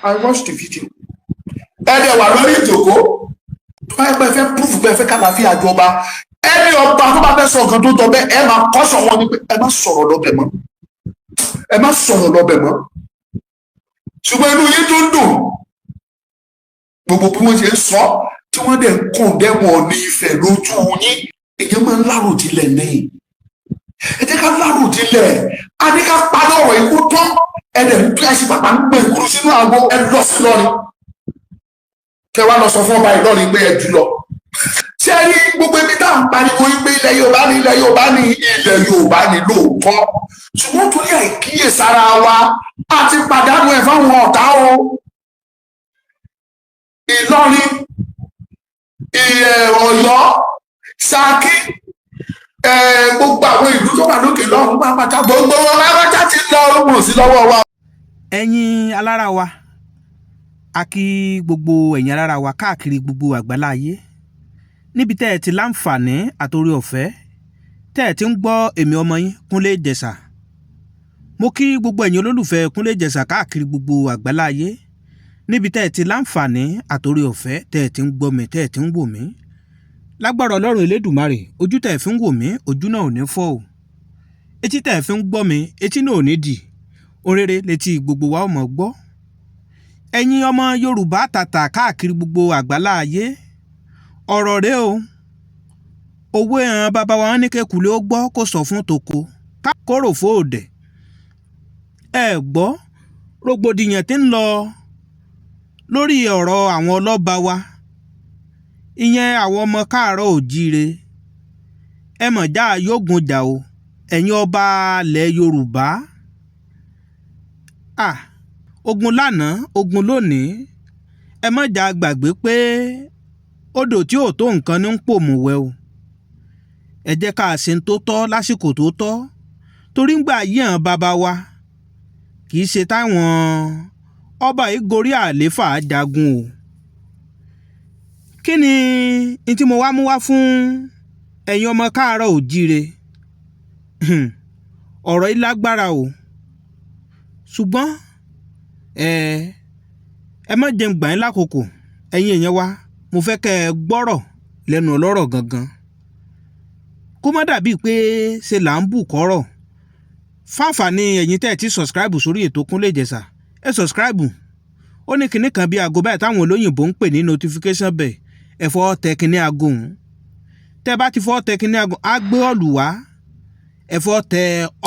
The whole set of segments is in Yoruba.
I watched the video. Ẹ dẹ̀ wà lórí ìjòkó. Tó bá yẹ pé ẹ fẹ́ proof pé ẹ fẹ́ kálàáfíà jọba, ẹni ọba tó bá fẹ́ sọ nǹkan tó jọ bẹ́ẹ̀, ẹ máa kọ́sọ̀ wọn ni pé ẹ má sọ̀rọ̀ lọ́bẹ̀ mọ́, ẹ má sọ̀rọ̀ lọ́bẹ̀ mọ́. Ṣùgbọ́n inú yín tó ń dùn, gbogbo bí wọ́n ṣe ń sọ tí wọ́n dẹ̀ ń condemn Ọọ̀ni Ifẹ̀ lójú yín. Èèyàn máa ń láròjinlẹ̀ ní. Ẹ jẹ́ ká láròjinlẹ̀. A ní ká parí ọ̀rọ̀ ikú tán. Ẹ dẹ̀ ń bí àṣìpàpà ń gbé ìkúrú sínú àgbo. Ẹ lọ sí Ìlọrin, kẹ wá lọ sọ fún ọba Ìlọrin pé ẹ jù lọ. Ṣé rí gbogbo ibi tá à ń pariwo pé ilẹ̀ Yorùbá ní, ilẹ̀ Yorùbá ní, ilẹ̀ Yorùbá ní lóòótọ́, ṣùgbọ́n torí àìkíyèsára wa, a ti pàdánù ẹ̀ fáwọn ọ̀tá o. Ìlọrin, Ọ̀yọ́, Ṣakí, gbogbo àwọn ìlú tó wà lókè lọ́hùn pápátá, gbogbo wọn pápátá ti lọ wọn sí lọ́wọ́ wa. Ẹ̀yin alára wa, a kí gbogbo ẹ̀yin alára wa káàkiri gbogbo àgbálá ayé níbi tẹ́ ẹ ti láǹfààní àtòrí ọ̀fẹ́ tẹ́ ẹ ti ń gbọ́ èmi ọmọ yín Kúnlé Ìjẹ̀ṣà. Mo kí gbogbo ẹ̀yin olólùfẹ́ Kúnlé Ìjẹ̀ṣà káàkiri gbogbo àgbálá ayé níbi tẹ́ ẹ ti láǹfààní àtòrí ọ̀fẹ́ tẹ́ ẹ ti ń gbọ́ mi, tẹ́ ẹ ti ń wò mí. Lágbára Ọlọ́run Elédùmarè, ojú tẹ́ ẹ fi ń wò mí, ojú náà ò ní fọ́ o. Etí tẹ́ ẹ fi ń gbọ́ mi, etí náà ò ní dì. Orere létí gbogbo wa ó mọ̀ gbọ́. Ẹ̀yin ọmọ Yorùbá tàtà káàkiri gbogbo àgbálá ayé, ọ̀rọ̀ rẹ o. Owó ẹ̀hàn bàbá wa ní kékulé ó gbọ́ kó sọ fún toko kóró fóòdẹ̀. Ẹ gbọ́ rògbòdìyàn tí ń lọ lórí ọ̀rọ̀ àwọn ọlọ́ba wa, ìyẹn àwọn ọmọ káàárọ̀ òjíire. Ẹ mọ̀ já yógun jà o, ẹ̀yin ọba ilẹ̀ Yorùbá. Ah, ogun lánàá, ogun lónìí. Ẹ má jà gbàgbé pé odò tí ò tó nǹkan ní ń pòmùwẹ̀ o. Ẹ jẹ́ ká ṣe ń tó tọ́ lásìkò tó tọ́, torí ń gbà yí hàn bàbá wa kì í ṣe táwọn ọba yìí gorí àléfà jagun o. Kí ni n tí mo wá mú wá fún ẹ̀yin ọmọ káàárọ̀ òjíire? Ọ̀rọ̀ yìí lágbára o, ṣùgbọ́n ẹ má jẹun gbà yín lákòókò. Ẹ̀yin èèyàn wa, mo fẹ́ kẹ́ ẹ gbọ́rọ̀ lẹ́nu ọlọ́rọ̀ gangan, kó má dàbíi pé ṣe là ń bù kọ́rọ̀. Fáǹfààní ẹ̀yin tẹ́ ẹ ti subscribe sórí ètò Kúnlé Ìjẹ̀ṣà, ẹ subscribe. Ó ní kinní kan bí aago báyìí táwọn olóyìnbó ń pè ní notification bell. Ẹ fọwọ́ tẹ kinní aago ọ̀hún. Tẹ́ bá ti fọwọ́ tẹ kinní aago, á gbé all wá. Ẹ fọwọ́ tẹ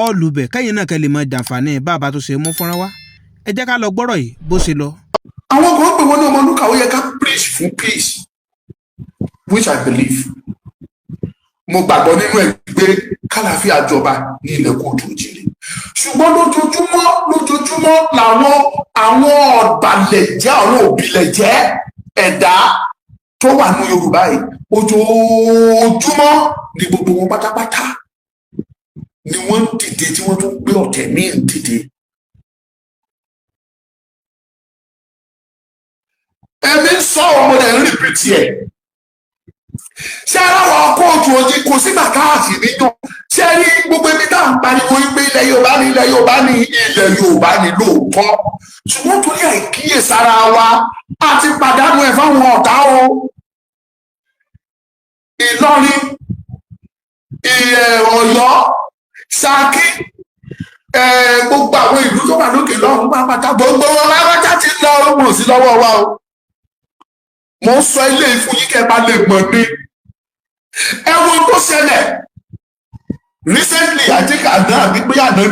all bẹ̀, kẹ́yìn náà kẹ́ lè mọ jàǹfààní bá a bá tó ṣe mú fọ́nrán wá. Ẹ jẹ́ ká lọ gbọ́rọ̀ yìí bó ṣe lọ. Àwọn kan pè wọ́n ní ọmọlúkà. Ó yẹ ká preach fún peace, which I believe. Mo gbàgbọ́ nínú ẹ̀ pé kálàáfíà jọba ní ilẹ̀ kóòtù òjìrì, ṣùgbọ́n lójoojúmọ́ lójoojúmọ́ làwọn àwọn ọ̀bàlẹ̀jẹ́, àwọn òbílẹ̀jẹ́ ẹ̀dá tó wà ní Yorùbá yìí, ojoojúmọ́ ni gbogbo wọn pátápátá ni wọ́n ń dìde, tí wọ́n tún gbé ọ̀tẹ̀ míì dìde. Ẹ̀mí ń sọ ọmọ rẹ̀ ń repeat ẹ̀. Ṣé aláwọ̀ kóòtù òjì kò sígbà káàkiri níyàn? Ṣé rí gbogbo ibi tá à ń pariwo pé ilẹ̀ Yorùbá ní, ilẹ̀ Yorùbá ní, ilẹ̀ Yorùbá ní lóòótọ́, ṣùgbọ́n torí àìkíyèsára wa, a ti pàdánù ẹ̀ fáwọn ọ̀tá o. Ìlọrin, Ọ̀yọ́, Ṣakí, gbogbo àwọn ìlú tó wà lókè lọ́hùn pápátá, gbogbo wọn pápátá ti lọ wọn sí lọ́wọ́ wa o. Mo ń sọ ilé ìfún yín kẹ́ bá lè mọ̀ ní. Ẹ wo tó ṣẹlẹ̀ recently. I think àná àbí pé àná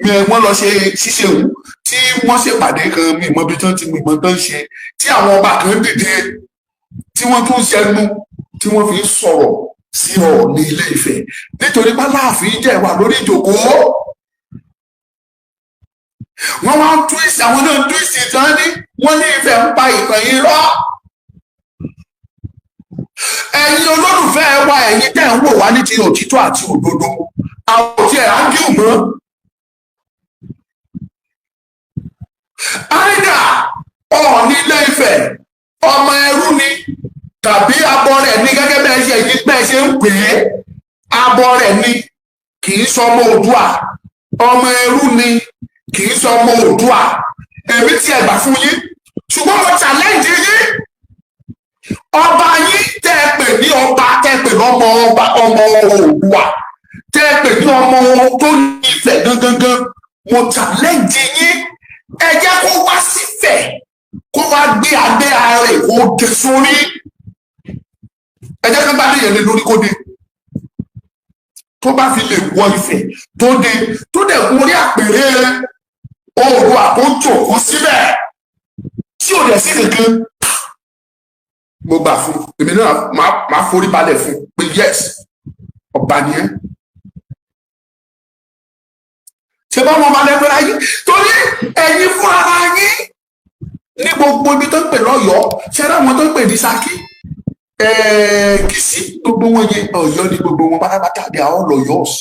ni wọ́n lọ ṣe ṣíṣe òun tí wọ́n ṣèpàdé kan. Mi mọ ibi tán ti mi mọ tán ṣe, tí àwọn ọba kan dìde, tí wọ́n tún ṣẹnu, tí wọ́n fi ń sọ̀rọ̀ sí Ọọ̀ni Ilé Ifẹ̀, nítorí pé Aláàfin jẹ́ wà lórí ìjókòó. Wọ́n wá ń twist, àwọn náà ń twist tán ní wọ́n ní Ifẹ̀ ń pa ìtàn irọ́. Ẹ̀yin olólùfẹ́ wa, ẹ̀yin tẹ́ ń wò wá ní ti òtítọ́ àti òdodo, àwọn ò tiẹ̀ ágíù mọ́. Áìdà Ọọ̀ni Ilé Ifẹ̀ ọmọ ẹrú ni tàbí abọ́ rẹ̀ ní, gẹ́gẹ́ bẹ́ẹ̀ ṣe yí bẹ́ẹ̀ ṣe ń pè é, abọ́ rẹ̀ ni, kì í sọmọ Oòduà. Ọmọ ẹrú ni, kì í sọmọ Oòduà. Èmi ti ẹ̀gbà fún yín, ṣùgbọ́n mo challenge yín. Ọba yín tẹ́ ẹ pè ní ọba, tẹ́ ẹ pè lọ́mọ ọba, ọmọ Oòduà, tẹ́ ẹ pè ní ọmọ tó ní Ifẹ̀ gangan, mo challenge yín, ẹ jẹ́ kó wá sífẹ̀, kó wá gbé adé ara rẹ̀, kó dé sórí. Ẹ jẹ́ kó bá dé yẹn lé lórí, kó dé. Tó bá fi lè wọ Ifẹ̀, tó dé, tó dẹ̀ kún orí àpèrè Oòduà, tó jòkó síbẹ̀, tí ò dẹ̀ sí kankan, mo gbà fún. Èmi náà máa forí balẹ̀ fún pé yes, ọba ni ẹ́. Ṣe bá wọn balẹ̀ pẹ́lú ayé torí ẹ̀yin fún ara yín ní gbogbo ibi tó ń pè lọ́yọ̀ọ́? Ṣe é ráwọn tó ń pè ní Ṣakí, Kìsì, gbogbo wọn yẹn, Ọ̀yọ́ ní gbogbo wọn pátápátá. They are all Ọ̀yọ́s.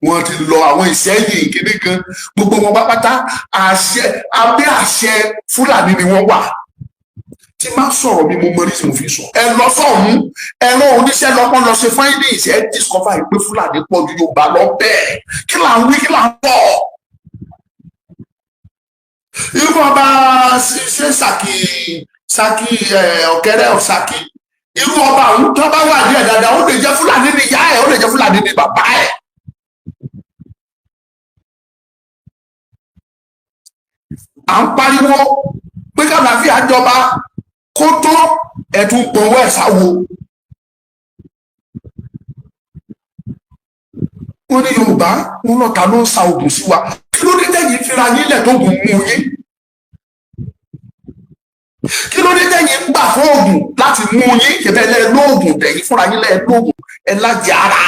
Wọn ti lọ àwọn Ìṣẹ́yìn kìíní kan, gbogbo wọn pátápátá, àṣẹ, abẹ́ àṣẹ Fúlàní ni wọ́n wà. Tí má sọ̀rọ̀ mi, mo mọ ní tí mo fi sọ. Ẹ lọ sọ̀hún, ẹ rán oníṣẹ́ lọ́pọ̀ lọ ṣe findings, ẹ discover pé Fúlàní pọ̀ ju Yorùbá lọ bẹ́ẹ̀. Kí là ń wí? Kí là ń bọ̀? Irú ọba ṣe Ṣakí, Ṣakí Ọ̀kẹ́rẹ́ Ṣakí, irú ọba àwọn tó bá wà ní ẹ̀ dáadáa, ó lè jẹ́ Fúlàní ní ìyá ẹ̀, ó lè jẹ́ Fúlàní ní bàbá ẹ̀. À ń pariwo pé kàlàáfíà jọba kó tó, ẹ̀tún pọ̀wọ́ ẹ̀ sáwo. Wọ́n ní Yorùbá wọn lọ́ta ló ń sa oògùn sí wa. Kí ló dé tẹ̀yìn fira yín lẹ̀ tó gùn mú yín? Kí ló dé tẹ̀yìn ń gbà fún oògùn láti mú yín? Ṣẹbẹ́ lẹ́ lóògùn, tẹ̀yìn fúnra yín lẹ́ lóògùn ẹ lájẹ ara.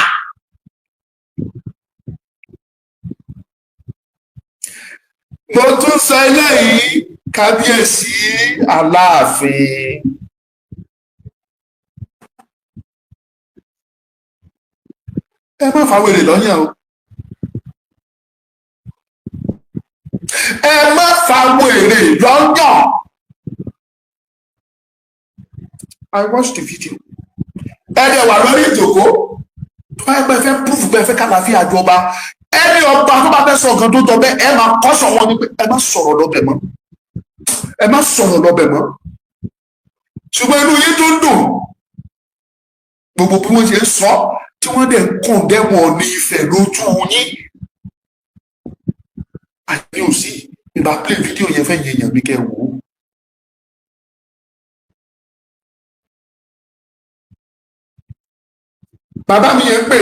Mo tún sọ eléyìí, kábíyèsí Aláàfin, ẹ má fa wèrè lọ́yàn o, ẹ má fa wèrè lọ́yàn. I watched the video. Ẹ dẹ̀ wà lórí ìjòkó. Tó bá yẹ pé ẹ fẹ́ proof pé ẹ fẹ́ kàlàáfíà jọba, ẹni ọba tó bá fẹ́ sọ nǹkan tó jọ bẹ́ẹ̀, ẹ máa kọ́sọ̀ wọn ni pé ẹ má sọ̀rọ̀ lọ́bẹ̀ mọ́, ẹ má sọ̀rọ̀ lọ́bẹ̀ mọ́. Ṣùgbọ́n inú yín tó ń dùn, gbogbo bí wọ́n ṣe ń sọ, tí wọ́n dẹ̀ ń kàn dẹ́wọ̀n ní Ifẹ̀ lójú yín. Àti òsì ìbá play video yẹn fẹ́ yẹn yàn mí kẹ́ wò ó. Bàbá mi yẹn pè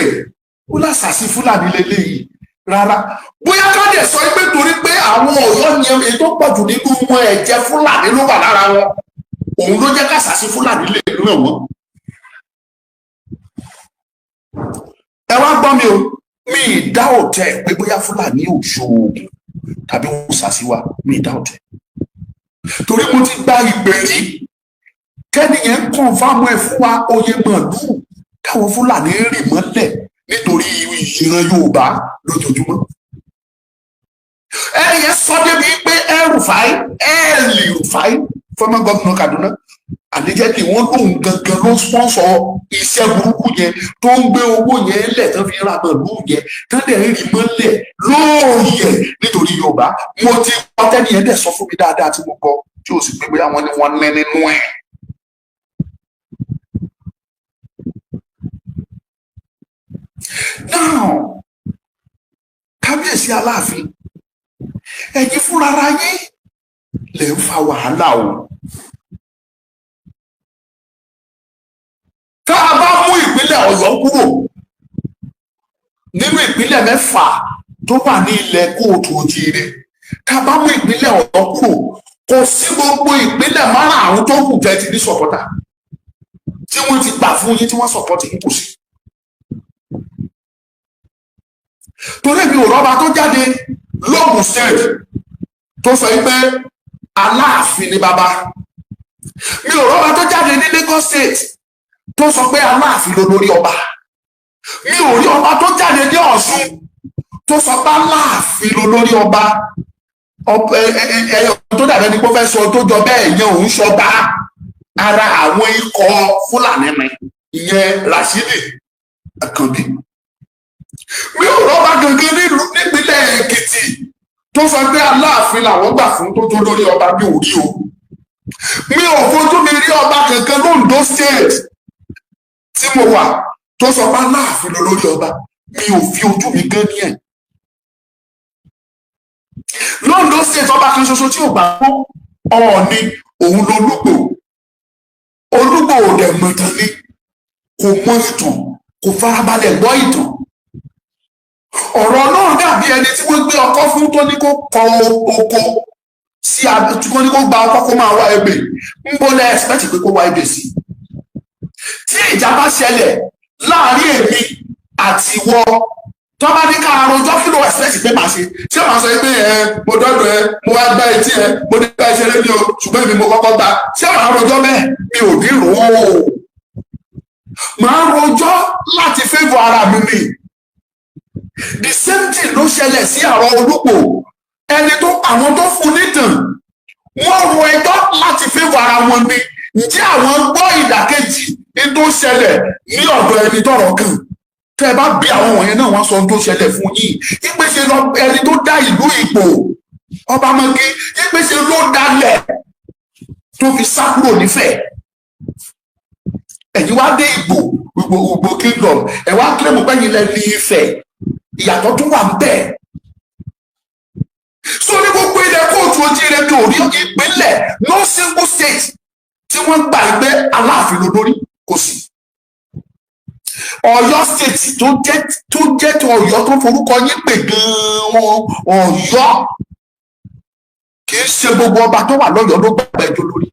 ó lásàsí Fúlàní lélẹ́yìí. Rárá, bóyá ká dẹ̀ sọ pé torí pé àwọn Ọ̀yọ́ yẹn, èyí tó pọ̀ jù nínú wọn, ẹ̀jẹ̀ Fúlàní ló wà lára wọn, òun ló jẹ́ kásàsí Fúlàní lè ràn wọ́n. Ẹ wá gbọ́ mi o, mi ì dá òtẹ́ pé bóyá Fúlàní ò ṣoògùn tàbí wọn ṣàṣìwà. Mi ì dá òtẹ́ torí mo ti gba ìpè rí kẹ́niyẹn ń kọ̀ǹfàmù ẹ̀ fún wa, oyè màlúù káwọn Fúlàní rì mọ́lẹ̀ nítorí ìran Yorùbá lójoojúmọ́. Ẹni yẹn sọ débi pé El-Rufai, El-Rufai, former governor Kaduna, allegedly wọ́n lóun gangan ló sponsor iṣẹ́ burúkú yẹn, tó ń gbé owó yẹn lẹ̀ tó fi ra màlúù yẹn, tó dẹ̀ ń rì mọ́lẹ̀ lóòyẹ̀ nítorí Yorùbá. Mo ti gbọ́ tẹ́ni yẹn dẹ̀ sọ fún mi dáadáa tí mo gbọ́, tí o sì pé bóyá wọ́n ní wọ́n ní nínú ẹ̀. Now, kábíyèsí Aláàfin, ẹ̀yin fúnra yín lè ń fa wàhálà o. Tá a bá mú ìpínlẹ̀ Ọ̀yọ́ kúrò nínú ìpínlẹ̀ mẹ́fà tó wà ní ilẹ̀ kóòtù òjíire, tá a bá mú ìpínlẹ̀ Ọ̀yọ́ kúrò, kò sí gbogbo ìpínlẹ̀ márààrún tó kù tẹ́ ti ní sọ̀pọ̀tà tí wọ́n ti gbà fún yín, tí wọ́n sọ̀pọ̀tì yín, kò sí. Torí mi ò rọ́ba tó jáde lóògùn state tó sọ pé Aláàfin ni bàbá. Mi ò rọ́ba tó jáde ní Lagos State tó sọ pé Aláàfin ló lórí ọba. Mi ò rí ọba tó jáde ní Ọ̀ṣun tó sọ pé Aláàfin ló lórí ọba. Ẹyọ tó dàbẹ́ ni pé ó fẹ́ sọ tó jọ bẹ́ẹ̀ yẹn, òun ṣọba ara àwọn ikọ̀ Fúlàní ni, ìyẹn Rashidi Àkànbí. Mi ò rọ́bà gangan nílùú nípínlẹ̀ Èkìtì. tó sọ pé Aláàfin làwọn gbà fún tó tó lórí ọba. Mi ò rí o, mi ò fojú mi rí ọba kankan l'Ondo State tí mo wà tó sọ pé Aláàfin ló lórí ọba. Mi ò fi ojú mi gán ní ẹ̀ l'Ondo State. Ọba kan ṣoṣo tí ò gbà fún Ọọ̀ni, òun lolúgbò. Olúgbò ò dẹ̀ mọ̀tàn ni, kò mọ ìtàn, kò farabalẹ̀ gbọ́ ìtàn. Ọ̀rọ̀ náà dàbí ẹni tí wọ́n gbé ọkọ́ fún tó ní kó kọ oko sí, tí wọ́n ní kó gba ọkọ́ kó máa wá ebè. Ń bọ́ lẹ́ expect pé kó wá ebè sí? Tí ìjà bá ṣẹlẹ̀ láàrin èmi àti ìwọ, tó bá ní ká rojọ́, kí ló expect pé màá ṣe? Ṣé màá sọ pé ẹ mo dọ́dọ̀ ẹ, mo wá gbá etí ẹ, mo ní bá ṣeré mi o, ṣùgbọ́n èmi mo kọ́kọ́ gbà? Ṣé màá rojọ́ bẹ́ẹ̀? Mi ò ní rò ó. Màá rojọ́ láti favour ara mi ni. The same thing ló ṣẹlẹ̀ sí àwọn Olúgbò. Ẹni tó àwọn tó fún nítàn, wọ́n ro ẹjọ́ láti favour ara wọn ni. Ǹjẹ́ àwọn gbọ́ ìdàkejì ní tó ṣẹlẹ̀ ní ọ̀dọ̀ ẹni tọ́rọ̀ kàn? Tẹ́ ẹ bá bí àwọn wọ̀nyẹn náà, wọ́n sọ ohun tó ṣẹlẹ̀ fún yín. Ìpèsè lọ ẹni tó dá ìlú Ìpò, ọba Mọ́gí, ìpèsè ló dalẹ̀ tó fi sá kúrò nífẹ̀ẹ́. Ẹ̀yin wá dé Ìgbò, Ìgbò kingdom, ẹ̀ wá claim pẹ́yìn lẹ ní Ifẹ̀. Ìyàtọ̀ tún wà ń bẹ̀. So ní gbogbo ilẹ̀ káàárọ̀ oòjíire, tó rí ìpínlẹ̀, no single state tí wọ́n gbà pé Aláàfin ló lórí, kò sí. Ọ̀yọ́ State tó jẹ́ tó Ọ̀yọ́ tó forúkọ yín pè gan-an, Ọ̀yọ́, kì í ṣe gbogbo ọba tó wà lọ́yọ̀ọ́ ló gbàgbẹ́ tó lórí.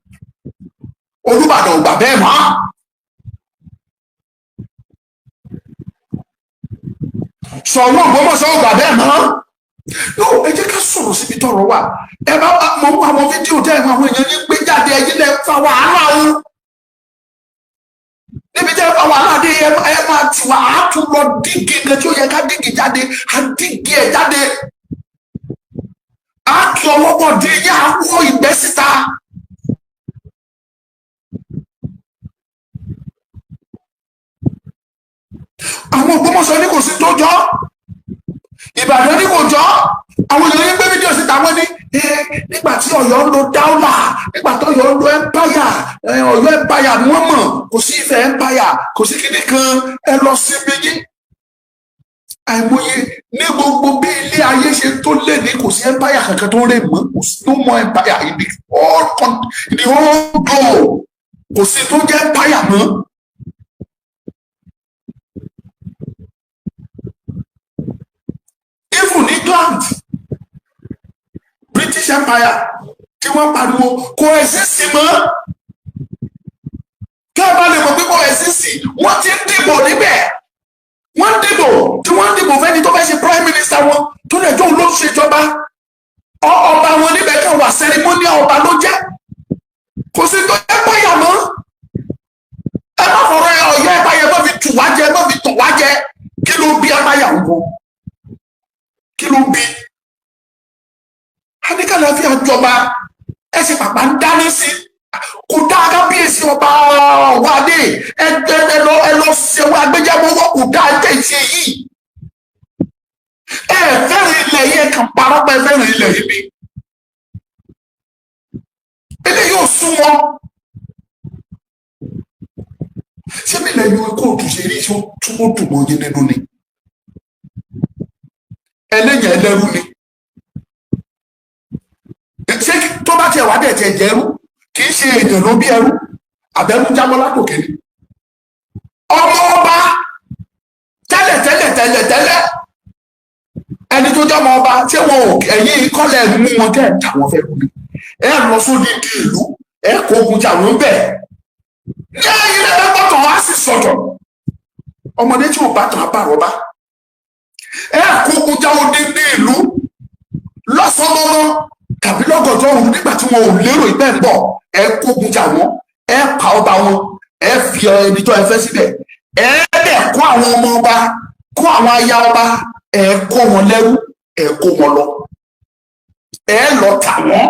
Olúbàdàn ò gbà bẹ́ẹ̀ mọ́. Ṣọ̀ún Ògbómọ̀ṣọ́ ò gbà bẹ́ẹ̀ mọ́. No, ẹ jẹ́ ká sọ̀rọ̀ síbi tọ́rọ̀ wà. Ẹ bá mọ àwọn fídíò tẹ́ ẹ̀ àwọn èèyàn ní gbé jáde, ẹ̀yin lẹ fa wàhálà o. Níbi tẹ́ ẹ fa wàhálà dé, ẹ máa tì wá, á tún lọ dig nǹkan tí ó yẹ ká dig jáde, á dig ẹ̀ jáde, á kí ọwọ́ bọ̀ dé yá wọ ìgbẹ́ síta. Àwọn Ògbómọ̀ṣọ́ ní kò sí tó jọ, Ìbàdàn ní kò jọ. Àwọn èèyàn yín gbé fídíò síta, wọ́n ní nígbà tí Ọ̀yọ́ ń lo dáúlà, nígbà tí Ọ̀yọ́ ń lo empire, Ọ̀yọ́ empire ni wọ́n mọ̀, kò sí Ifẹ̀ empire, kò sí kíní kan. Ẹ lọ sí méjì àìmọye ní gbogbo bí ilé ayé ṣe tó lé ní, kò sí empire kankan tó ń rè mọ́. Kò sí no more empire in the whole globe. Kò sí tó jẹ́ empire mọ́. Even England, British Empire tí wọ́n pariwo, kò exist mọ́. Kí ẹ bá lè mọ̀ pé kò exist, wọ́n ti ń dìbò níbẹ̀. Wọ́n ń dìbò, tí wọ́n ń dìbò fẹ́ni tó fẹ́ ṣe prime minister wọn, tó lè jó ló ń ṣèjọba. Ọba wọn níbẹ̀ kan wà, ceremonial ọba ló jẹ́. Kò sí tó empire mọ́. Ẹ má fọ̀rọ̀ Ọ̀yọ́ empire, má fi tù wá jẹ, má fi tọ̀ wá jẹ. Kí ló bí empire ń bọ̀? Kí ló bí? Adékàlàfíà jọba, ẹ ṣe pàpà ń dáná sí. Kò dáa, kábíyèsí ọba ọwádé, ẹ lọ, ẹ lọ ṣẹwọ agbẹjẹmọwọ. Kò dáa tẹ ṣe yìí. Ẹ fẹ́ràn ilẹ̀ yìí, ẹ kàn parọ́ pé ẹ fẹ́ràn ilẹ̀ yìí ni. Eléyìí ò sún wọn. Ṣé bí ilẹ̀ yìí kóòtù ṣe rí, ṣó túbọ̀ dùn mọ́ yín nínú ni? Ẹlẹ́yìn ẹlẹ́rú ni. Ṣé tó bá tiẹ̀ wá dẹ̀ tiẹ̀ jẹ́rú, kì í ṣe èèyàn ló bí ẹrú, àbẹ̀rú jábọ́ látòkè ni? Ọmọ ọba tẹ́lẹ̀ tẹ́lẹ̀ tẹ́lẹ̀ tẹ́lẹ̀, ẹni tó jẹ́ ọmọ ọba, ṣé wọn ò ẹ̀yìn kọ́lẹ̀ mú wọn tẹ́ ẹ̀ tà wọ́n fẹ́ kú ni? Ẹ lọ sódì di ìlú, ẹ kó ogun jà wọ́n bẹ̀ ní ẹ̀yìn lẹ́fẹ̀ẹ́ gbọ́tàn wá sí sọ̀tọ̀. Ọmọdé tí ò bá tàn á bá rọ́bà. Ẹ kó ogun jà odindi ìlú lọ́sàn-án tàbí lọ́gọ̀jọ́ òru, nígbà tí wọn ò lérò ìgbẹ́ ń bọ̀. Ẹ kógun jà wọ́n, ẹ pa ọba wọn, ẹ fi ẹni tó ẹ fẹ́ síbẹ̀, ẹ dẹ̀ kó àwọn ọmọ ọba, kó àwọn aya ọba, ẹ kó wọn lẹ́rú, ẹ kó wọn lọ, ẹ lọ tà wọ́n,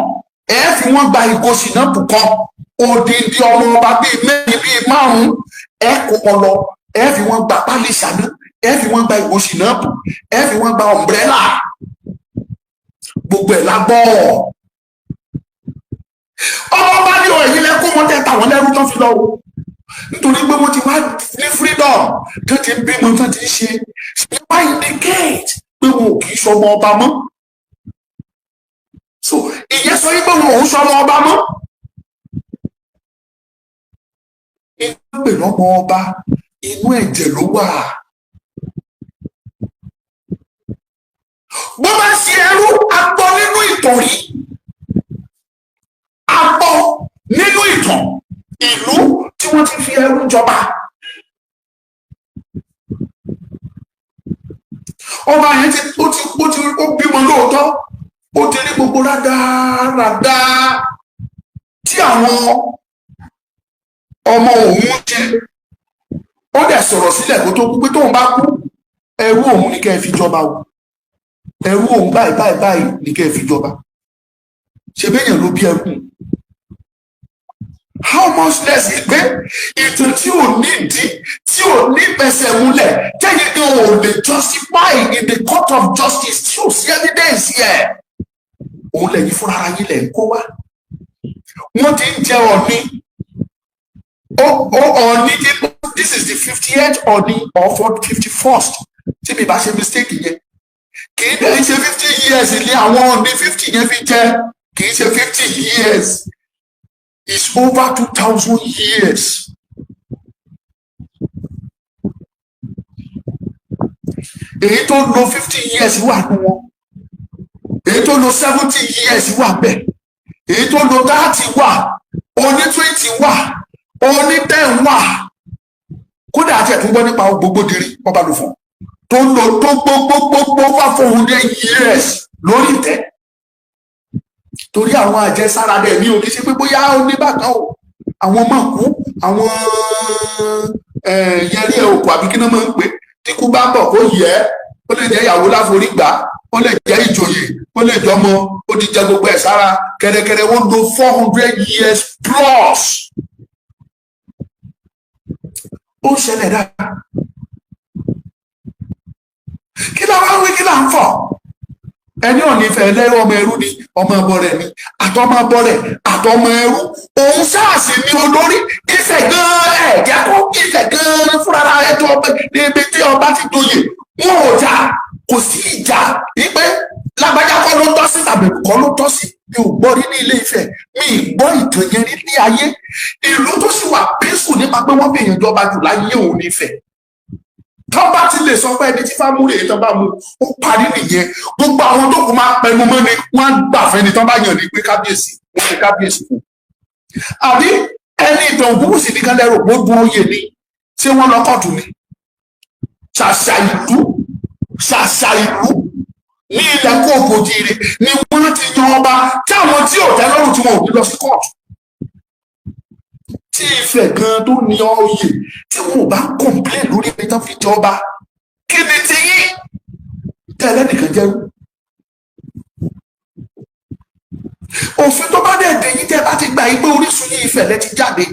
ẹ fi wọ́n gba ìgò ṣìnápù kan. Odindi ọmọ ọba bíi mẹ́rin, bíi márùn-ún, ẹ kó wọn lọ, ẹ fi wọ́n gba pálí ṣàná, ẹ fi wọ́n gba ìgò ṣìnápù, ẹ fi wọ́n gba umbrella. Gbogbo ẹ̀ la gbọ́. Ọmọ bá ní ọ, ẹ̀yin lẹ kó wọn tẹ́ tàwọn lẹ́rú tán fi lọ o, nítorí pé wọ́n ti wá ní freedom tó ti ń bímọ, tó ti ń ṣe ṣe wá indicate pé wọn ò kì í ṣọmọ ọba mọ́. So ìyẹn sọ wípé wọn ò ń ṣọmọ ọba mọ́. Inú pè lọ́mọ ọba, inú ẹ̀jẹ̀ ló wà. Bó bá ṣe ẹrú, a gbọ́ nínú ìtàn rí, a gbọ́ nínú ìtàn ìlú tí wọ́n ti fi ẹrú jọba. Ọba yẹn ti ó ti ó ti ó bímọ lóòótọ́, ó ti rí gbogbo rádaràda tí àwọn ọmọ òun ṣe. Ó dẹ̀ sọ̀rọ̀ sílẹ̀ kó tó kú pé tóun bá kú, ẹrú òun ni kẹ́ ẹ fi jọba o, ẹrú òun báyìí báyìí báyìí ni kẹ́ ẹ fi jọba. Ṣe béèyàn ló bí ẹrú? How much less pé ìtàn tí ò nídìí, tí ò ní fẹsẹ̀ múlẹ̀, tẹ́yìn gan ò lè justify in the court of justice, tí ò sí evidence yẹ, òun lẹ́yìn fúnra ara yín lẹ̀ ń kó wá. Wọ́n ti ń jẹ Ọ̀ọ̀ni, Ọ̀ọ̀ni tí this is the 58th Ọ̀ọ̀ni or 51st, tí mi bá ṣe mistake yẹn. Kì í dẹ̀ ṣe 50 years ní àwọn Ọ̀ọ̀ni 50 yẹn fi jẹ. Kì í ṣe 50 years, it's over 2,000 years. Èyí tó lo 50 years wà nù wọn, èyí tó lo 70 years wà bẹ́ẹ̀, èyí tó lo 30 wà, oní 20 wà, oní 10 wà. Kódà àti ẹ̀tún gbọ́ nípa Gbogbodìrí Ọbalùfọ̀n tó lò tó gbogbogbò wà 400 years lórí ìtẹ́, torí àwọn àjẹsára dẹ̀ ní òkè ṣe pé bóyá ó ní bákan o, àwọn máa kú, àwọn yẹrí ẹ òkú àbí kí náà máa ń pè. Tí kú bá bọ̀ kó yẹ, ó lè jẹ́ ìyàwó láforí gbà, ó lè jẹ́ ìjòyè, ó lè jọmọ, ó ti jẹ gbogbo ẹ̀ sára kẹ̀rẹ̀kẹ̀rẹ̀. Wọ́n lo 400 years plus. Ó ń ṣẹlẹ̀ dáadáa. Kí ló wá wí? Kí là ń fọ̀? Ẹni ò ní fẹ́ lẹ́rú, ọmọ ẹrú ni, ọmọ ẹbọ rẹ̀ ni, àtọmọ ẹbọ rẹ̀ àtọmọ ẹrú, òun sáàsì ni olórí Ifẹ̀ gan-an. Ẹ̀ jẹ́ kó Ifẹ̀ gan-an fúnra ẹ̀ tó níbi tí ọba ti joyè, wọn ò jà, kò sí ìjà wípé lágbájá kọ́ ló tọ́ sí tàbí kọ́ ló tọ́ sí. Mi ò gbọ́ rí ní Ilé Ifẹ̀, mi ì gbọ́ ìtàn yẹn rí ní ayé. Ìlú tó sì wà peaceful nípa pé wọ́n fi èèyàn jọba jù láyé òun ní Ifẹ̀. Tọ́ bá ti lè sọ pé ẹni tí fámúrè tọ́ bá mu, ó parí nìyẹn. Gbogbo àwọn tó kù máa pẹnu mọ́ ni, wọ́n á gbà fẹ́ni tọ́ bá yàn ní pé kábíyèsí, wọ́n fi kábíyèsí fún. Àbí ẹni ìtàn ògúnwùsì nìkan lẹ́rù pé ó dún oyè ni? Ṣé wọ́n lọ kóòtù ni? Ṣàṣà ìlú, ṣàṣà ìlú ní ilẹ̀ kóòkò jíire ni wọ́n ti yan ọba tí àwọn tí ò tẹ́ lọ́rùn tí wọn ò ní lọ sí kóòtù. Tí Ifẹ̀ gan tó ní oyè, tí wọn ò bá complain lórí ẹni tán fi jọba, kí ni ti yín tẹ́lẹ̀ nìkan jẹ́rú? Òfin tó bá dẹ̀ dé yín, tẹ́ bá ti gbà yín pé orísun yín Ifẹ̀ lẹ ti jáde,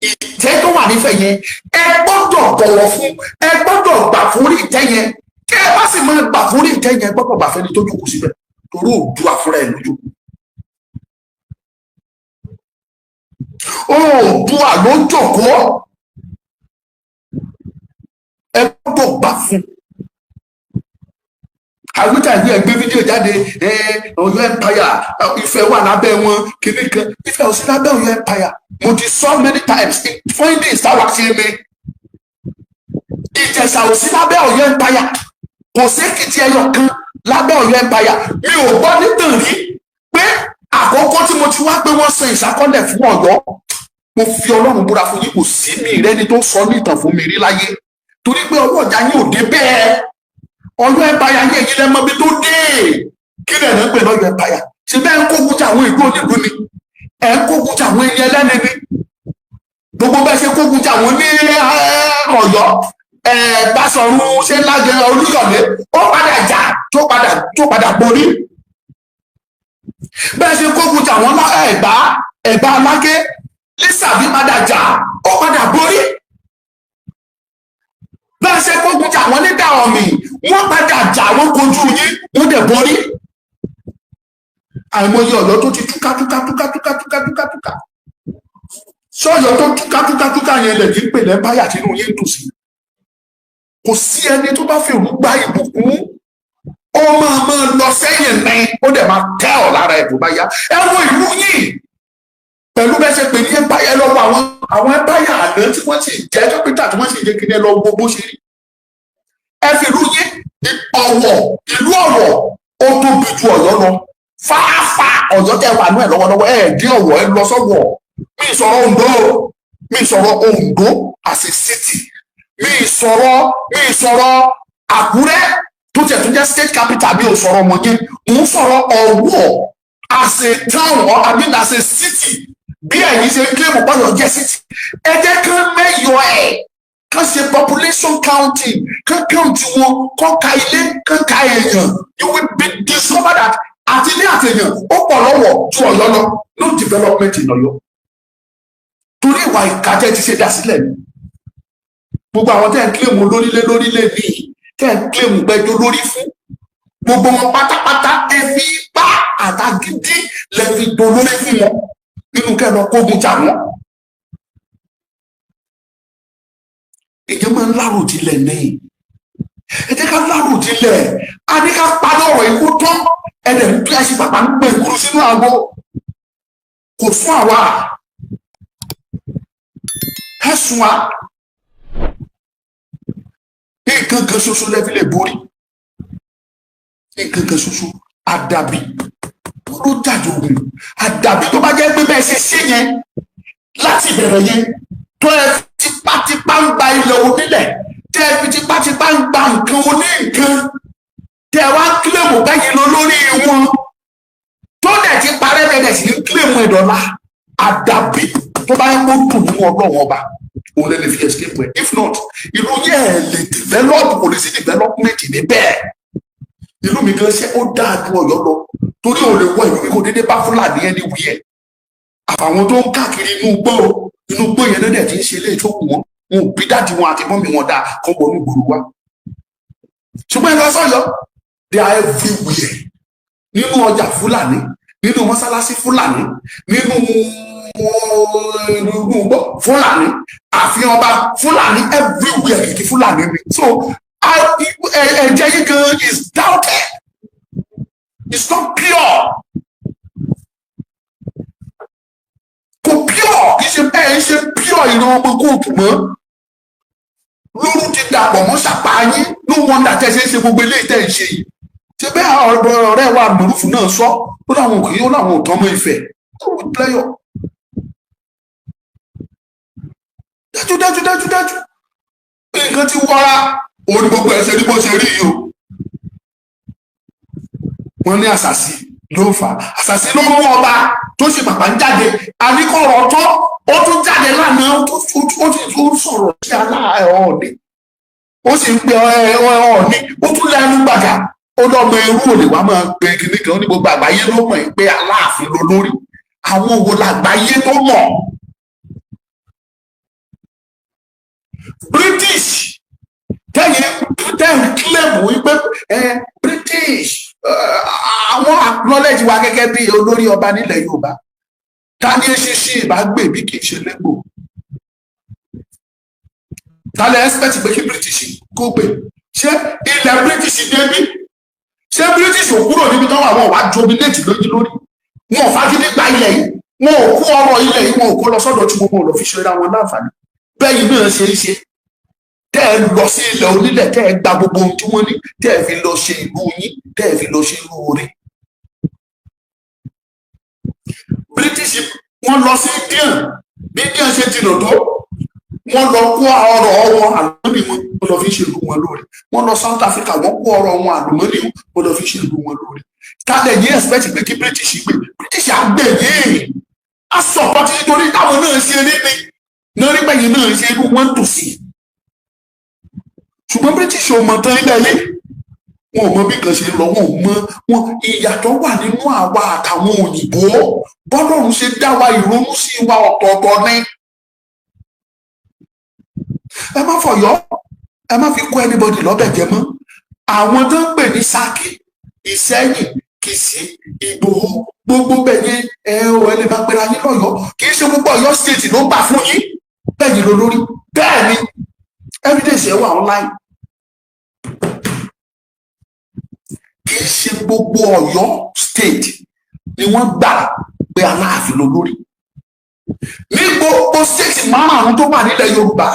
ìtẹ́ tó wà nífẹ̀ yẹn, ẹ gbọ́dọ̀ bọ̀wọ̀ fún, ẹ gbọ́dọ̀ gbà fún orí ìtẹ́ yẹn. Kí ẹ bá sì máa gbà fún orí ìtẹ́ yẹn, ẹ gbọ́dọ̀ gbà fẹ́ni tó jókòó síbẹ̀, torí Oòduà fúnra ẹ̀ lójú. Oòduà ló jókòó, ẹ gbọ́dọ̀ gbà fún. Àwítà ìwé ẹgbẹ́ fídíò jáde, Ọ̀yọ́ empire, Ifẹ̀ wà lábẹ́ wọn kìíní kan. Ifẹ̀ ò sí lábẹ́ Ọ̀yọ́ empire. Mo ti sọ many times, findings táwa ṣe mi. Ìjẹ̀ṣà ò sí lábẹ́ Ọ̀yọ́ empire, kò sí Èkìtì ẹyọ kan lábẹ́ Ọ̀yọ́ empire. Mi ò gbọ́ nítàn rí pé àkọ́kọ́ tí mo ti wá pé wọ́n san ìsákọ́lẹ̀ fún Ọ̀yọ́. Mo fi Ọlọ́run búra fún yín, kò sí mi rẹ́ni tó sọ ní ìtàn fún mi rí láyé, torí pé ọwọ́ ọ̀jà yín ò dé bẹ́ẹ̀. Ọ̀yọ́ empire yín, èyí lẹ́mọ bí tó dé. Kí lẹ̀ ń pè lọ́yọ̀ empire? Ṣe bẹ́ẹ̀ ń kógun tí àwọn ìlú onílùú ni, ẹ̀ ń kógun tí àwọn ẹni ẹlẹ́ni ni. Gbogbo bẹ́ẹ̀ ṣe kógun tí àwọn ní Ọ̀yọ́, Báṣọ̀run ṣe lágẹ Olúyọ̀lé, ó padà jà, tó padà borí. Bẹ́ẹ̀ ṣe kógun tí àwọn Ẹ̀gbá, Ẹ̀gbá Aláké, Lísàbí padà jà, ó padà borí. Bẹ́ẹ̀ ṣe kógun tí àwọn nígbà ọ̀mì, wọ́n padà jà, wọ́n kojú yín, wọ́n dẹ̀ borí. Àìmọye Ọ̀yọ́ tó ti túká túká túká túká túká túká túká. Sọ́yọ́ tó túká túká túká yẹn lẹ̀ ní pè l' empire tínú yín dùn sí. Kò sí ẹni tó bá fi òun gba ìbùkún, ó máa lọ sẹ́yìn ní, ó dẹ̀ máa tẹ́ ọ̀ lára ẹ̀ tó bá yá. Ẹ wo ìlú yìí pẹ̀lú bẹ́ẹ̀ ṣe pè ní empire lọ́wọ́ àwọn empire àná tí wọ́n sì jẹ́ capital, tí wọ́n sì jẹ́ kíní. Ẹ lọ wo bó ṣe rí. Ẹ fi ìlú yín Ọ̀wọ̀, ìlú Ọ̀wọ̀, ó tóbi ju Ọ̀yọ́ lọ fáfá. Ọ̀yọ́ tẹ́ wà nú ẹ̀ lọ́wọ́lọ́wọ́, ẹ dín Ọ̀wọ̀, ẹ lọ sọ́wọ̀. Mi sọ̀rọ̀ Oǹdó, mi sọ̀rọ̀ Oǹdó as a city, mi sọ̀rọ̀ Àkúrẹ́ tó tiẹ̀ tún jẹ́ state capital, mi ò sọ̀rọ̀ wọn yẹn. Mò ń sọ̀rọ̀ Ọ̀wọ̀ as a town, or I mean as a city. Bí ẹ̀yin ṣe ń claim pọ́yọ̀ jẹ́ city, ẹ jẹ́ kán mẹ́yọ̀ ẹ̀, kán ṣe population counting, kán count wọn, kán ka ilé, kán ka èèyàn. You will be discover that àti ilé àti èèyàn ó pọ̀ lọ́wọ́ ju Ọ̀yọ́ lọ. No development in Ọ̀yọ́ torí ìwà ìkàjẹ́ ti ṣe dá sílẹ̀ ni. Gbogbo àwọn tẹ́ ń claim lórílẹ̀ lórílẹ̀ ní, tẹ́ ń claim gbẹ́jọ́ lórí fún, gbogbo wọn pátápátá, ẹ fi ipá àtàgídí lẹ fi dolórí fún wọn nínú kẹ́ lọ kógun jà wọ́n. Èèyàn máa ń láròjinlẹ̀ ní. Ẹ jẹ́ ká láròjinlẹ̀. A ní ká paná ọ̀rọ̀ ikú tán. Ẹ dẹ̀ ń bí àṣì bàbá ń gbé ìkúrú sínú àgbo kò fún àwa ẹ̀sùn wa. Nǹkan kan ṣoṣo lẹ́fi lè borí, nǹkan kan ṣoṣo, àdàbí ló jàjògùn. Àdàbí tó bá jẹ́ pé bẹ́ẹ̀ ṣe ṣe yẹn láti ìbẹ̀rẹ̀ yẹn, tó ẹ tipátipá ń gba ilẹ̀ onílẹ̀, tẹ́ ẹ fi tipátipá ń gba nǹkan oní nǹkan, tẹ́ ẹ wá claim bẹ́yìn lọ lórí wọn, tó dẹ̀ ti parẹ́ bẹ́ẹ̀ sì ń claim ìdọ̀la. Àdàbí tó bá yẹ kó dùn nínú Ọlọ́run Ọba, òun lè fi escape ẹ. If not, ìlú yẹn lè develop, kò lè sí development níbẹ̀. Ìlú mi gan ṣe ó dáa ju Ọ̀yọ́ lọ, torí ò lè wọ ìlú mi kò déédéé bá Fúlàní ẹni wí ẹ, àfàwọn tó ń káàkiri inú igbó. Inú igbó yẹn lọ́dẹ̀ tí ń ṣe eléyìí tó wù wọ́n. Wọn ò bí daddy wọn àti mummy wọn dáa kọ́ wọnú ìgboro wa. Ṣùgbọ́n ẹ lọ sọ́yọ́, they are everywhere. Nínú ọjà Fúlàní, nínú mọ́sálásí Fúlàní, nínú igbó Fúlàní, àfihàn ọba Fúlàní, everywhere kìkì Fúlàní ni. So ẹ̀jẹ̀ yìí gan is doubted, it's not pure, kò pure. Kì í ṣe bẹ́ẹ̀ ṣe pure. Ìran ọmọ kóòtù mọ́ lóru ti dàpọ̀ mọ́ ṣàpá yín. No wonder tẹ́ ṣe ń ṣe gbogbo eléyìí tẹ́ ń ṣe yìí. Ṣe bẹ́ẹ̀ ọ̀rẹ́ wa mọ̀rúfù náà sọ, ó láwọn òkè, ó láwọn ò tán mọ́ Ifẹ̀ lẹ́yọ̀. Dájú dájú dájú dájú, nǹkan ti wọra. Òun ni gbogbo ẹ̀ ṣe ní bó ṣe rí yìí o. Wọ́n ní àṣàṣì ló fà á, àṣàṣì ló mú ọba tó ṣe pàpà ń jáde. Àníkọ̀rọ̀ tán, ó tún jáde lánàá, ó tún sọ̀rọ̀ sí Ọọ̀ni, ó sì ń pe Ọọ̀ni, ó tún lẹ́nu gbàgà, ó lọ́mọ irú òlè wàá máa pe kinní kan. Ó ní gbogbo àgbáyé ló mọ̀ pé Aláàfin ló lórí àwọn. Wo làgbáyé tó mọ̀? British tẹ́yìn tẹ́yìn claim wípé British, àwọn acknowledge wa gẹ́gẹ́ bí olórí ọba nílẹ̀ Yorùbá. Ta ni eṣinṣin ìbá gbè bí kì í ṣe légbò? Ta lẹ expect pé kí British kó gbè? Ṣé ilẹ̀ British débí? Ṣé British ò kúrò níbi táwọn àwọn wàá dominate lójú lórí wọn? Ò fagídí gba ilẹ̀ yìí, wọn ò kó ọrọ̀ ilẹ̀ yìí, wọn ò kó lọ sọ́dọ̀ tí wọn ò lọ fi ṣe ra wọn láǹfààní. Bẹ́ẹ̀ náà ṣe é ṣe tẹ́ ẹ lọ sí ilẹ̀ onílẹ̀, tẹ́ ẹ gba gbogbo ohun tí wọ́n ní, tẹ́ ẹ fi lọ ṣe ìlú yín, tẹ́ ẹ fi lọ ṣe ìlú orí. British, wọ́n lọ sí Indian. Bí Indian ṣe jìnnà tó, wọ́n lọ kó ọrọ̀ wọn, àlùmọ́nì wọn, wọ́n lọ fi ṣe ìlú wọn lóore. Wọ́n lọ South Africa, wọ́n kó ọrọ̀ wọn, àlùmọ́nì wọn, wọ́n lọ fi ṣe ìlú wọn lóore. Kálẹ̀ yín expect pé kí British gbé? British á gbé yín, á support nítorí táwọn náà ṣe rí ni náà rí pẹ̀yìn náà ṣe irú wọn tò sí. Ṣùgbọ́n British ò mọ̀ tán ilẹ̀ yìí, wọn ò mọ bí kan ṣe ń lọ, wọn ò mọ wọn. Ìyàtọ̀ wà nínú àwa àtàwọn òyìnbó. Bọ́lọ́run ṣe dá wa, ìrònú sí wa ọ̀tọ̀ọ̀tọ̀ ni. Ẹ má fọ̀yọ́, ẹ má fi kó anybody lọ́bẹ̀ jẹ mọ́. Àwọn tó ń pè ní Ṣakí, Ìṣẹ́yìn, Kìṣí, Ìgbòho, Gbogbo bẹ́ẹ̀ yẹn, ẹ ò ẹ lè máa pera yín lọ́yọ̀ọ́. Kì í ṣe gbogbo Ọ̀yọ́ State ló gbà fún yín bẹ́ẹ̀ ni lólórí. Bẹ́ẹ̀ ni evidence ẹ wà online. Kì í ṣe gbogbo Ọ̀yọ́ State ni wọ́n gbà pé Aláàfin lólórí. Ní gbogbo state márùn-ún tó wà nílẹ̀ Yorùbá,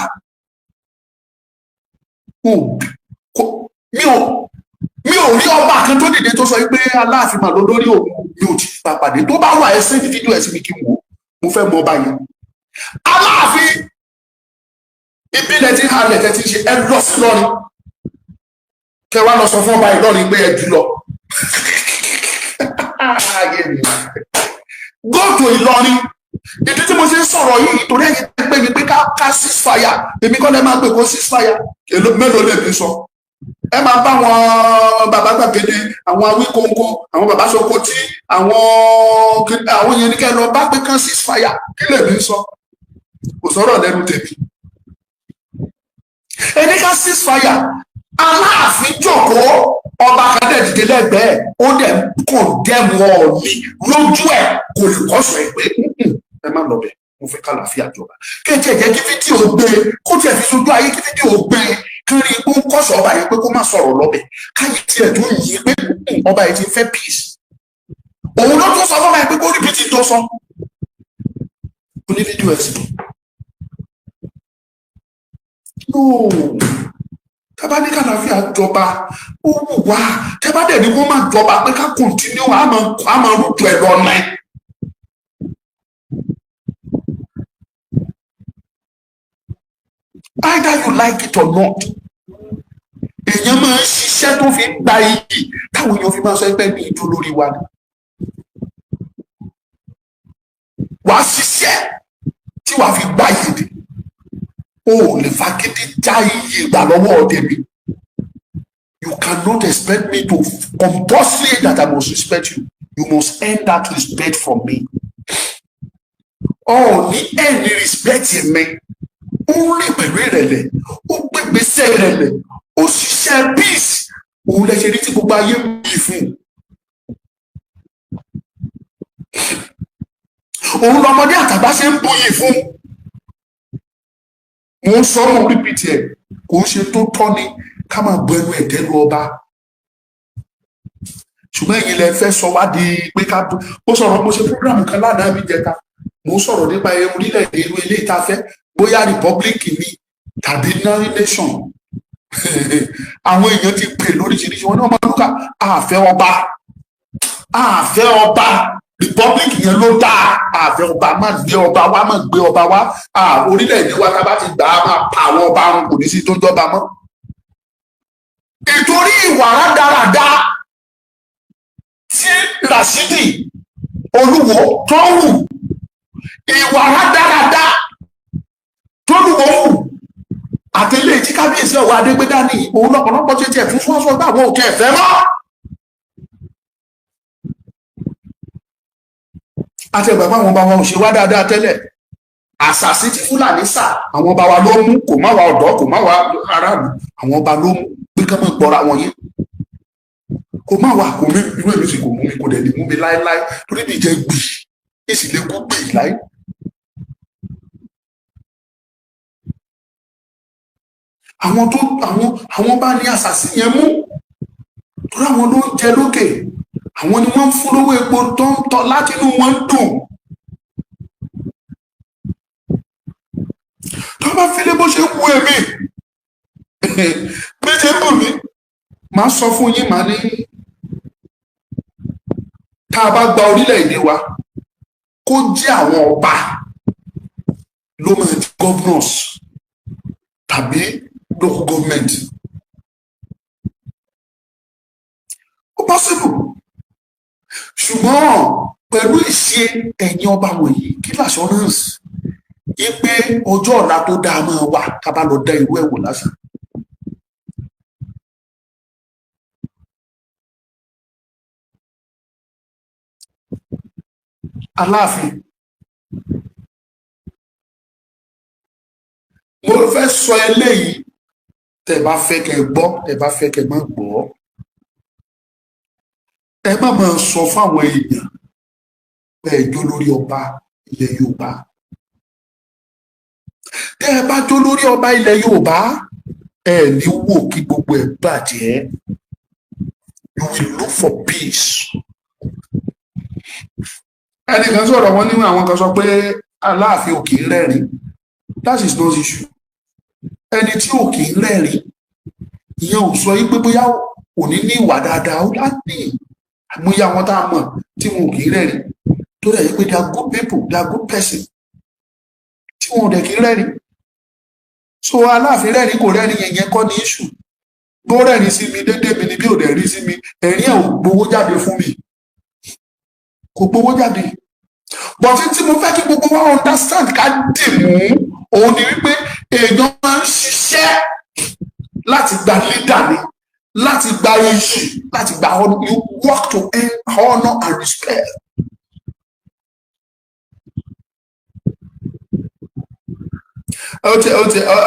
mi ò rí ọba kan tó dìde tó sọ pé Aláàfin mà lólórí òun. Mi ò tí ì bá pàdé. Tó bá wà, ẹ send fídíò ẹ sí mi kí n wò. Mo fẹ́ mọ ọba yẹn. Aláàfin ìbílẹ̀ tí ń halẹ̀ tẹ́ ti ń ṣe, ẹ lọ sí lọ́rin, kẹ wá lọ sọ fún ọba Ìlọrin pé ẹ jù lọ. Ayé mi. Go to Ìlọrin. Ìdí tí mo ṣe ń sọ̀rọ̀ yìí, torí ẹ̀yin tẹ́ pé mi pé ká cease fire, èmi kọ́ lẹ́ máa pè kó cease fire. Èló mélòó lè mi sọ? Ẹ máa bá wọn bàbá gbàgede, àwọn Awíkóńkó, àwọn bàbá Sokoti, àwọn yẹn ní kẹ́ lọ bá pé kán cease fire. Kí lè mi sọ? Kò sọ̀rọ̀ lẹ́nu tèmi. Ẹni ká cease fire, Aláàfin jókòó, ọba kan dẹ̀ dìde lẹ́gbẹ̀ẹ́, ó dẹ̀ condemn Ọọ̀ni lójú ẹ̀. Kò lè kọ́sọ̀ ẹ̀ pé, "Ẹ má lọ bẹ̀, mo fẹ́ kàlàáfíà jọba." Kéèké jẹ́ kí fídíò gbé, kó tiẹ̀ fi sojú ayé, kí fídíò gbé, kí rí i pé ó ń kọ́sọ̀ ọba yẹn pé kó má sọ̀rọ̀ lọ́bẹ̀, káyé tiẹ̀ tó yí pé ọba yẹn ti fẹ́ peace. Òun ló tún sọ fún ọba yẹn pé kó repeat tó sọ. Ó ní fídíò ẹ̀ sí. No, tábà ní kàlàáfíà jọba, ó wù wá. Tẹ́bá dẹ̀ ní kó má jọba, pé ká continue, àmọ́ rútu ẹ̀ lọ́nà ẹ̀. Either you like it or not, èèyàn máa ń ṣiṣẹ́ tó fi ń gba iyì, táwọn èèyàn fi máa sọ pé ní ìjó lórí wa ni. Wàá ṣiṣẹ́ tí wàá fi gba iyì ni. O ò lè fagídí já iyì gbà lọ́wọ́ tèmi. You cannot expect me to compulsory that I must respect you. You must earn that respect from me. Ọ ní earn respect mi. Ó ń rìn pẹ̀lú ìrẹ̀lẹ̀, ó gbégbèsè ìrẹ̀lẹ̀, ó ṣiṣẹ́ peace. Òun lẹ ṣe rí tí gbogbo ayé ń bì fún un. Òun lọmọdé àtàgbà ṣe ń buyì fún. Mo ń sọ, mo repeat ẹ, kò ń ṣe tó tọ́ ni ká máa bu ẹnu ẹ̀tẹ́ lu ọba, ṣùgbọ́n ẹ̀yin lẹ fẹ́ sọ wá di pé ká ó sọ̀rọ̀. Mo ṣe program kan lánàá mi jẹta, mo ń sọ̀rọ̀ nípa orílẹ̀-èdè irú eléyìí tá a fẹ́, bóyá republic ni tàbí nation. Àwọn èèyàn ti pè lóríṣiríṣi, wọn ní ọmọ lúkà àfẹ́ ọba, àfẹ́ ọba, republic yẹn ló dáa, àfẹ́ ọba, má gbé ọba wá, má gbé ọba wá. Orílẹ̀-èdè wa, tá a bá ti gbà á, máa pa àwọn ọba àrùn, kò ní sí tó ń jọba mọ́. Ìtorí ìwà rádaràda tí Rashidi Olúwo tó ń hù, ìwà rádaràda tó lùwọ́ hù, àtẹlẹ tí kábíyèsí ọwọ́ adégbédá ní òun lọ́pọ̀lọpọ̀ ṣe tiẹ̀ fún fún ọgbà àwọn òkè ẹ̀fẹ́ mọ́. Àti ẹgbẹ́ àwọn ọba wa ò ṣe wá dáadáa tẹ́lẹ̀. Àṣàsí tí Fúlàní sà, àwọn ọba wa ló mú. Kò má wa ọ̀dọ́, kò má wa aráàlú, àwọn ọba ló mú pé ká má gbọ́ra wọn yé. Kò má wa, kò mí, irú èmi sì kò mú mi, kò dẹ̀ lè mú mi láéláé, torí mi jẹ́ gbì èsì lè kú gbì láé. Àwọn tó àwọn bá ní àṣàsí yẹn mú, torí àwọn ló ń jẹ lókè, àwọn ni wọ́n ń fún lówó epo tó ń tọ́ láti inú wọn ń dùn. Tó bá fílẹ̀ bó ṣe ń wú èmi, bí ṣe ń bù mí, màá sọ fún yín, màá ní tá a bá gba orílẹ̀-èdè wa, kó jẹ́ àwọn ọba ló máa di governors tàbí local government. Ó possible, ṣùgbọ́n pẹ̀lú ìṣe ẹ̀yin ọba wọ̀nyí, kí l'assurance ipe ọjọ́ ọ̀la tó dáa máa wà ká bá lọ dá irú ẹ̀ wò lásán? Aláàfin, mo fẹ́ sọ eléyìí, tẹ́ bá fẹ́ kẹ́ gbọ́, tẹ́ bá fẹ́ kẹ́ má gbọ́, ẹ má máa sọ fáwọn èèyàn. Pé ẹ jó lórí ọba ilẹ̀ Yorùbá, tẹ́ ẹ bá jó lórí ọba ilẹ̀ Yorùbá, ẹ ní wò kí gbogbo ẹ̀ bàjẹ́. You will look for peace. Ẹnìkan sọ̀rọ̀, wọn ní àwọn kan sọ pé Aláàfin ò kì í rẹ́rìn. That is not issue. Ẹni tí ò kì í rẹ́rìn, ìyẹn ò sọ yí pé bóyá kò ní ní ìwà dáadáa. Ó láti àmúyẹ àwọn tá a mọ̀ tí wọn ò kì í rẹ́rìn, tó dẹ̀ yẹ pé they are good people, they are good person, tí wọn ò dẹ̀ kì í rẹ́rìn. So Aláàfin rẹ́rìn, kò rẹ́rìn yẹn, yẹn kọ́ ní issue. Bó rẹ́rìn sí mi dédé mi ni, bí ò dẹ̀ rí sí mi, ẹ̀rín ẹ̀ ò gbowó jáde fún mi, kò gbowó jáde. But tí mo fẹ́ kí gbogbo wa understand, ká dì mú òun ni wípé èèyàn máa ń ṣiṣẹ́ láti gba leader ni, láti gba iyì, láti gba honour. You work to earn honour and respect. Ó ti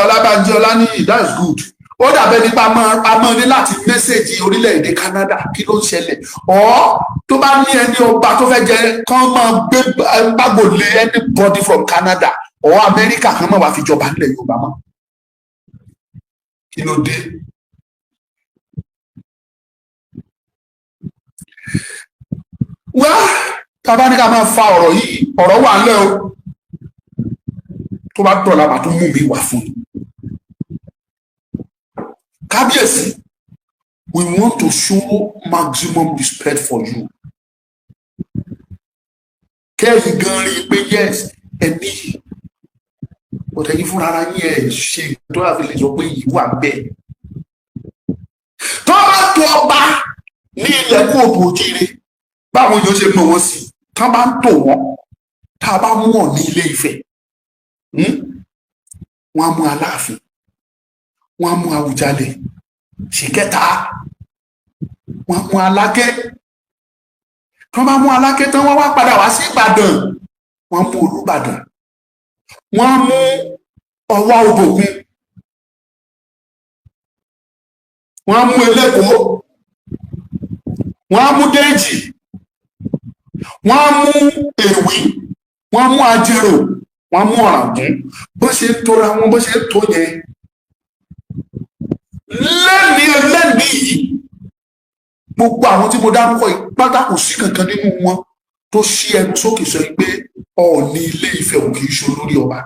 Ọlábànjí Ọláníyì, that's good. Ó dàbẹ́ nípa a máa ní láti message orílẹ̀-èdè Canada, kí ló ń ṣẹlẹ̀? Ọ̀ tó bá ní ẹni ọba tó fẹ́ jẹ, kán máa gbé gbàgbọ́ lé anybody from Canada or America, kán máa wá fi jọba nílẹ̀ Yorùbá mọ́. Kí ló dé? Wá tá a bá ní ká máa fa ọ̀rọ̀ yìí, ọ̀rọ̀ wà ńlẹ̀ o. Tó bá dọ̀la, màá tún mú mi wá fún un. Kábíyèsí, we want to show maximum respect for you, kẹ́yìn gan rí i pé yes, ẹni yìí, ọ̀tẹ̀ yín fúnra ara yín ẹ̀ ṣe tó yà fi lè sọ pé yìí wà bẹ́ẹ̀. Tó bá tó ọba ní ilẹ̀ káàárọ̀ oòjíire, báwọn èèyàn ṣe mọ̀ wọ́n sí, tá bá ń tò wọ́n, tá a bá mú ọ̀ ní Ilé Ifẹ̀, wọ́n á mú Aláàfin, wọ́n á mú Àwùjalẹ̀ ṣìkẹta, wọ́n á mú Aláké. Tí wọ́n bá mú Aláké tán, wọ́n wá padà wá sí Ìbàdàn, wọ́n á mú Olúbàdàn, wọ́n á mú Ọwá Òbòkun, wọ́n á mú Eléko, wọ́n á mú Déjì, wọ́n á mú Èwí, wọ́n á mú Ajérò, wọ́n á mú Ọ̀ràngún. Bó ṣe ń tora wọn, bó ṣe ń tó yẹn lẹ́ni ẹlẹ́ni yìí, gbogbo àwọn tí mo dárúkọ yìí pátá, kò sí kankan nínú wọn tó ṣí ẹnu sókè sọ pé Ọọ̀ni Ilé Ifẹ̀ ò kì í ṣe olórí ọba.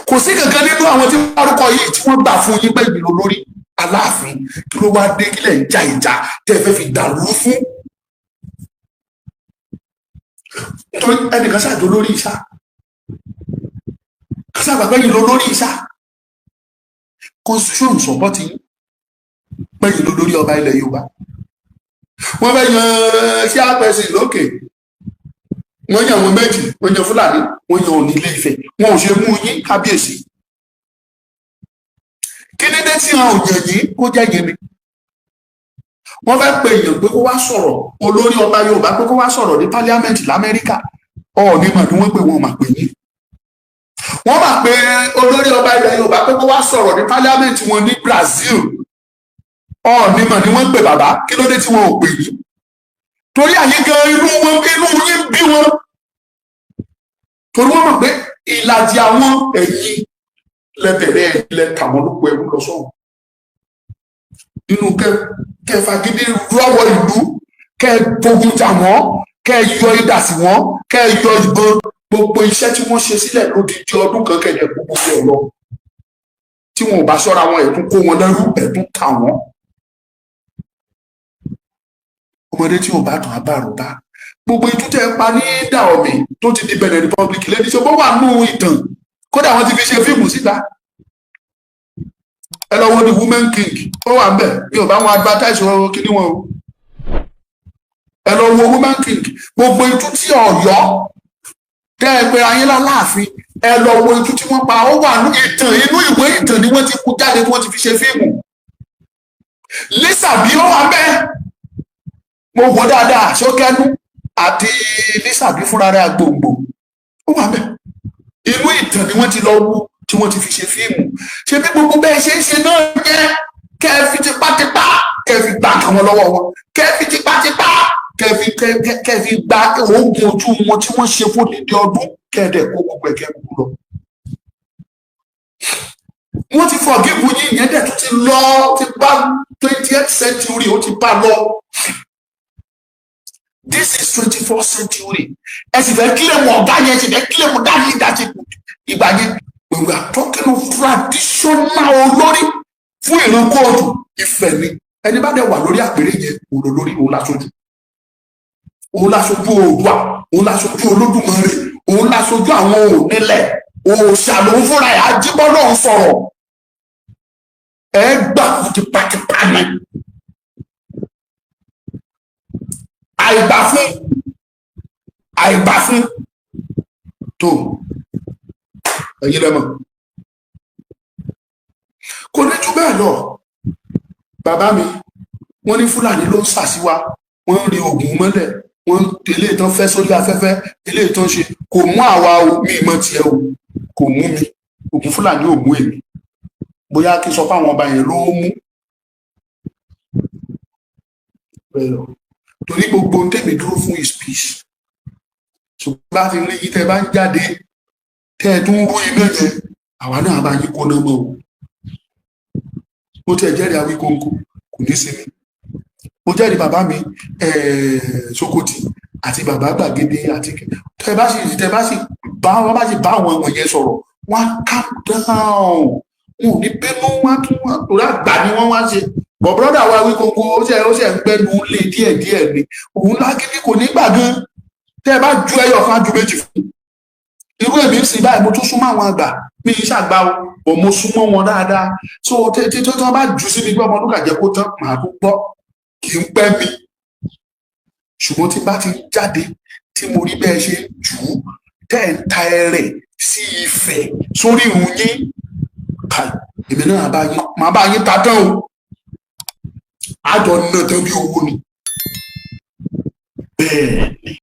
Kò sí kankan nínú àwọn tí mo dárúkọ yìí tí wọ́n gbà fún yín pé ìgbìmọ̀ lórí Aláàfin. Kí ló wá dé? Kílẹ̀ ń ja ìjà tẹ́ ẹ fẹ́ fi dàrú fún? Nítorí ẹnìkan ṣàjò lórí ìṣá kásàgbà pẹ́yìn lọ lórí ìṣá. Constitution support yín pẹ́yìn lọ lórí ọba ilẹ̀ Yorùbá. Wọ́n fẹ́ yan chairperson lókè, wọ́n yan àwọn méjì, wọ́n yan Fúlàní, wọ́n yan Ọọ̀ni Ilé Ifẹ̀. Wọn ò ṣe mú yín, kábíyèsí. Kí ní dé tí àwọn òyìn yìí kó jẹ́ yẹn ni? Wọ́n fẹ́ pe èèyàn pé kó wá sọ̀rọ̀, olórí ọba Yorùbá, pé kó wá sọ̀rọ̀ ní parliament lamẹ́ríkà, Ọọ̀ni mà ní wọ́n pè. Wọ́n mà pè yín. Wọ́n mà pé olórí ọba ilẹ̀ Yorùbá pé kó wá sọ̀rọ̀ ní parliament wọn ní Brazil, Ọọ̀ni mà ní wọ́n pè. Bàbá, kí ló dé tí wọn ò pè yín? Torí àyè gan, inú wọn, inú yín bí wọn, torí wọ́n mọ̀ pé ìlàjì àwọn ẹ̀yìn lẹ́bẹ̀rẹ̀ ilẹ̀ tàwọn ló pọ̀ ẹrú lọ sọ́hùn nínú kẹfà gidi rọ́wọ́ ìlú, kẹ gbógun jà wọ́n, kẹ yọ idà sí wọn, kẹ yọ ìbọn, gbogbo iṣẹ́ tí wọ́n ṣe sílẹ̀ lódidi ọdún kan, kẹ̀lẹ̀ gbogbo ẹ̀ lọ. Tí wọn ò bá ṣọ́ra wọn, ẹ̀tún kó wọn lẹ́rú, ẹ̀tún tà wọ́n. Ọmọdé tí ò bá tàn á bá àròbá. Gbogbo itú tẹ pa ní Dahomey tó ti di Benin Republic lẹ́ni ṣe bó wà nù ìtàn, kódà wọ́n ti fi ṣe fíìmù síta. Ẹ lọ wo The Women King, ó wà ńbẹ̀. Mi ò bá wọn advertise wọn kíní wọn o. Ẹ lọ wo Women King, gbogbo itú tí Ọ̀yọ́ tẹ ẹ pé ayé láláàfin, ẹ lọ wo itú tí wọ́n pa. Ó wà ní ìtàn, inú ìwé ìtàn ni wọ́n ti kú jáde tí wọ́n ti fi ṣe fíìmù. Lísàbí, ó wà ńbẹ̀. Mo wò dáadáa, Ṣókẹ́nu àti Lísàbí fúnra rẹ̀, àgbòǹgbò, ó wà ńbẹ̀. Inú ìtàn ni wọ́n ti lọ wú tí wọ́n ti fi ṣe fíìmù. Ṣe bí gbogbo bẹ́ẹ̀ ṣe ń ṣe náà jẹ́ kẹ́ ẹ fi tipátipá, kẹ́ ẹ fi gbà kàn wọ́n lọ́wọ́ wọn, kẹ́ ẹ fi tipátipá, Kẹfì gba oògùn ojú wọn tí wọ́n ṣe fún dídí ọdún, kẹ́ẹ̀dẹ̀ kó gbogbo ẹ̀kẹ́ gbogbo lọ. Wọ́n ti forgive yín, ìyẹn dẹ̀ tún ti lọ, ti bá 20th century, ó ti bá lọ. This is 21st century. Ẹ sì fẹ́ claim ọ̀gá yẹn, ẹ sì fẹ́ claim that leadership ìgbà yẹn. When we are talking of traditional olórí fún ìran kóòtù, Ifẹ̀ ni. Ẹni bá dẹ̀ wà lórí àpèrè yẹn, òun ló lórí, òun láṣojú, òun láṣojú Oòduà, òun láṣojú Olódùmarè, òun láṣojú àwọn onílẹ̀ òòṣà lòun fúnra ẹ̀ ajíbọ́ náà sọ̀rọ̀. Ẹ gbà fún tipátipá ni. Àìgbà fún, àìgbà fún tó, ẹ̀yin lẹ́mọ̀, kò ní jù bẹ́ẹ̀ lọ. Bàbá mi, wọ́n ní Fúlàní ló ń ṣàṣìwá, wọ́n ń rí oògùn mọ́lẹ̀, wọ́n eléyìí tán fẹ́ sórí afẹ́fẹ́, eléyìí tán ṣe kò mú àwa o. Mi ìmọ̀ tiẹ̀ o, kò mú mi. Oògùn Fúlàní ò mú èmi. Bóyá kí n sọ fáwọn ọba yẹn ló mú bẹ́ẹ̀ lọ, torí gbogbo ohun tèmi dúró fún is peace. Ṣùgbọ́n bá ti rí yín tẹ́ bá ń jáde, tẹ́ ẹ tún rú iná yẹn, àwa náà bá yín kóná mọ́ o. Mo tiẹ̀ jẹ́rìí Awíkóńkó, kò ní sinmi. Mo jẹ́rìí bàbá mi Sokoti àti bàbá Gbàgede àti tẹ́ bá sì bá wọn, bá sì bá àwọn wọ̀nyẹn sọ̀rọ̀, wọ́n á calm down, wọn ò ní bínú. Wọn á tún wọn torí àgbà ni wọ́n wá ṣe bọ̀. Brother wa Awíkóńkó, ó ṣe ń gbẹ́nu lé díẹ̀díẹ̀ ni. Òun lágídí, kò ní gbà gan. Tẹ́ bá ju ẹyọ kan, ju méjì fún irú èmi ń sìn báyìí. Mo tún súnmọ́ àwọn àgbà mi, ń ṣàgbà o bọ̀, mo súnmọ́ wọn dáadáa. So tí tí wọ́n bá jù sí mi pé ọmọ ọdún kàjẹ́ kó tán, màá tún gbọ́, kì í pẹ́ mi. Ṣùgbọ́n tí bá ti jáde, tí mo rí bẹ́ẹ̀ ṣe ń jù ú, tẹ́ ẹ̀ ń ta ẹrẹ̀ sí Ifẹ̀ sórí ìrùn yín, kai, èmi náà bá yín, màá bá yín ta tán o. Àjọ náà tán bí owó ni bẹ́ẹ̀ ni.